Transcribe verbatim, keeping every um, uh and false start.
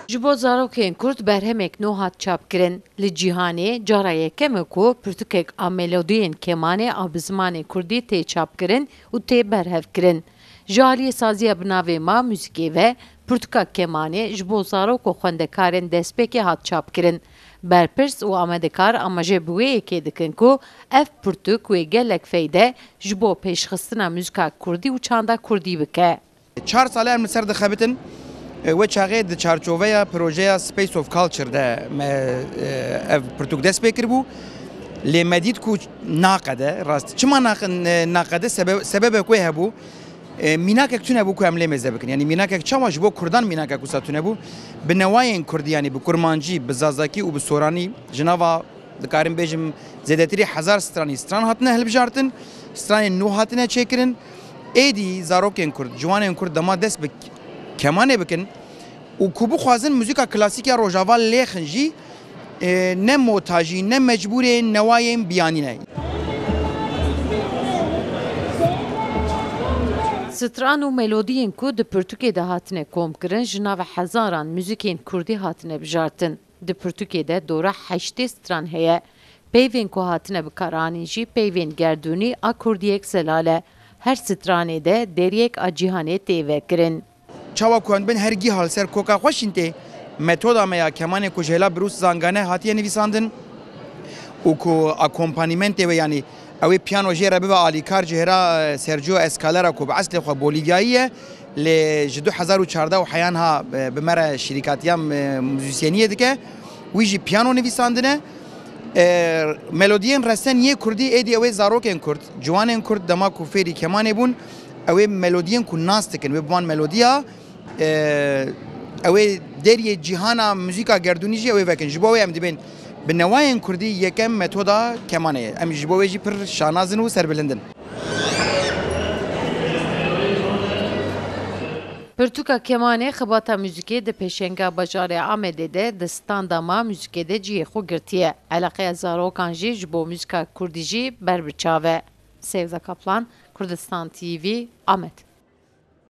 Ji bo zarokên Kurd berhemek nû hat çapkirin. Li cîhanê cara yekem e ku pirtûkek a melodiyên kemanê a bi zimanê Kurdî tê çapkirin û tê berhevkirin. Ji aliyê saziya bi navê Ma Muzîkê ve pirtûka kemanê ji bo zarok û xwendekarên destpêkê hat çapkirin. Berpirs û amadekar amaje bi wê yekê dikin ku ev pirtûk wê gelek feyde ji bo pêşxistina muzîka Kurdî û çanda Kurdî bike. Çar sal e em li ser dixebitin. E, wê çaxê di çarçoveya projeya Space of Culture de me, e, ev pirtûk dest pê kiribû. Lê me dît ku naqede, rast. Çima naq-, e, naqede? Sebe-, sebebek wê hebû. E, mînakek tune bû ku em lê mêze bikin. Yanî mînakek çawa ji bo Kurdan mînakek wisa tune bû? Bi newayên Kurdî, yanî bi Kurmancî, bi Zazakî û bi Soranî ji nava, dikarim bêjim, zêdetirî hezar stranî stran hatine hilbijartin, stranên nû hatine çêkirin. Êdî zarokên Kurd, ciwanên Kurd dema dest bi kemanê bikin û ku bixwazin muzîka klasîk ya Rojava lêxin jî, e, ne motajî, ne mecbûrê newayên biyanî ne. Stran û melodiyên ku di pirtûkê de hatine komkirin, ji nava hezaran muzîkên Kurdî hatine bijartin. Di pirtûkê de dora heştê stran heye. Peyvên ku hatine bikaranîn jî peyvên gerdûnî a kurdiyek zelal e. Her stranê de deriyek a cîhanê tê vekirin. Çawa ku em dibin her gîha li ser koka xwe şîn tê, metoda me ya kemanê ku ji hêla Bruce Zangane hatiye nivîsandin û ku akompanîmentê wê, yanî ew ê piyano jê re bibe alîkar ji hêra, e, Sergio Escalera ku bi eslê xwe Bolîvyayî ye, lê ji du hezar û çardeh û heyan ha, e, bi me re şirîkatiya, e, muzîsyeniyê dike. Wî jî piyano nivîsandine. E, melodiyên resen yê Kurdî êdî ew ê zarokên Kurd, ciwanên Kurd dema ku fêrî kemanê bûn, ew ê melodiyên ku nas dikin, wê bi wan melodiya, e, ew ê deriyê cîhana muzîka gerdûnî jî ew ê vekin. Ji bo wê em dibên bi newayên Kurdî yekem metoda kemanê ye. Em ji bo wê jî pir şanaz in û serbilind in. Pirtûka kemanê xebata muzîkê di pêşenga bajarê Amedê de di standa Ma Muzîkê de cihê xwe girtiye. Eleqeya zarokan jî ji bo muzîka kurdî jî ber bi çav e. Sevda Kaplan, Kurdistan T V, Amed.